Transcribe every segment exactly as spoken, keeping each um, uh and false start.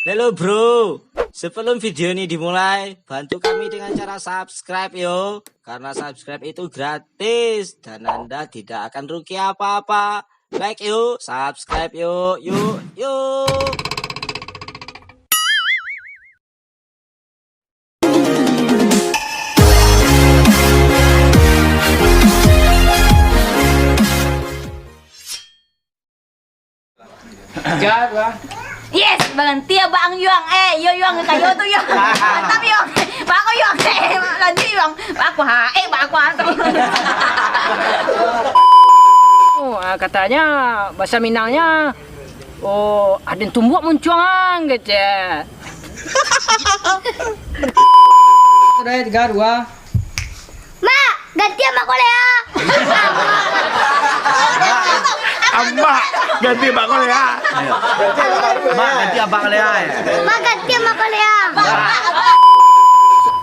Halo bro, sebelum video ini dimulai, bantu kami dengan cara subscribe yo. Karena subscribe itu gratis dan Anda tidak akan rugi apa-apa. Like yuk, subscribe yuk, yuk, yuk. Tiga, dua. Yes, balanti abang Yuang. Eh, yo Yuang, kayo tu Yuang. Mantap Yuang. Bako Yuang. Eh, lanjut Yuang. Bako ha. Eh, bako ha tu. Oh, ah, katanya bahasa Minangnya, oh, aden tumbuak muncuang, kecek. Sudah, tiga, dua. Mak, ganti Mak Korea. Amak, ganti Mak Korea. Mak, ganti Abang Korea. Ya. Mak, ganti Mak Korea.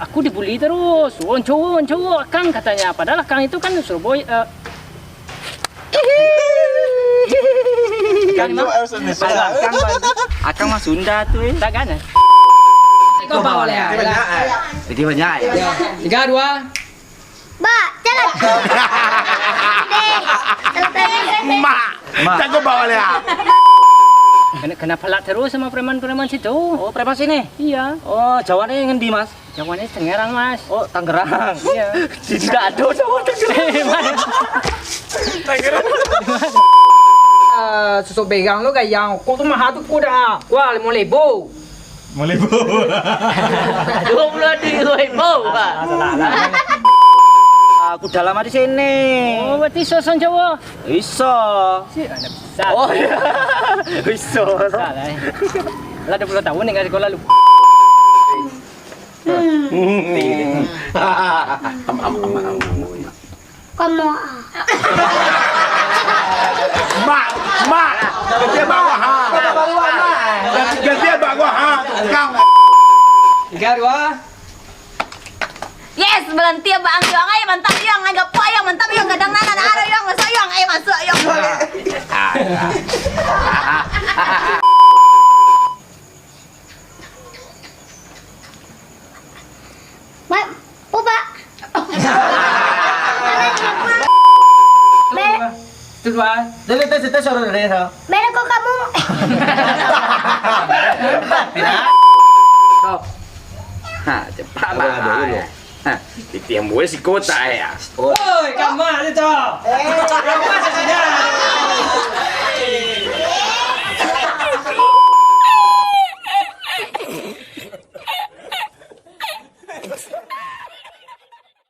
Aku dibully terus. Wong cowok, wong cowok, Kang katanya. Padahal Kang itu kan Surabaya. Uh, Akang mah Sunda tu eh. Tak kan? Kau bawa leh. Jadi banyak ya. Tiga dua. Bak, jalan. Mak, tak kau bawa leh. Kena, kena pelak terus sama preman-preman situ. Oh, preman sini? Iya. Oh, Jawa ni ngendi, Mas? Jawa ni Tangerang, Mas. Oh, Tangerang. Iya. Tidak ada Jawa Tangerang. Uh, susuk berang lo gayang. Kok tu mahal tu kok dah. Wah, lima ribu. Malibu. Dua puluh ribu, Pak. Aku dah lama di sini. Oh, berarti iso son Jawa? Iso. Si ada bisa. Oh iya. Iso. Salah. Lah dua puluh tahun tinggal sekolah lu. Kamu Mak, mak, ganti Abang Wahab. Ganti Abang Wahab. Kang. Tiga dua. Yes, berhenti Abang Yong. Ayo mantap Yong, ayo gapuak Yong, mantap Yong, gadang nan ada Yong, masuk Yong, ayo masuk Yong. Mak, oh Pak. Itu dua. Dulu itu situ suruh dari itu. Mana kok kamu? Ha, cepat lah. Ha, itu yang buat si kota ya. Oi, kamar itu. Kamar sini.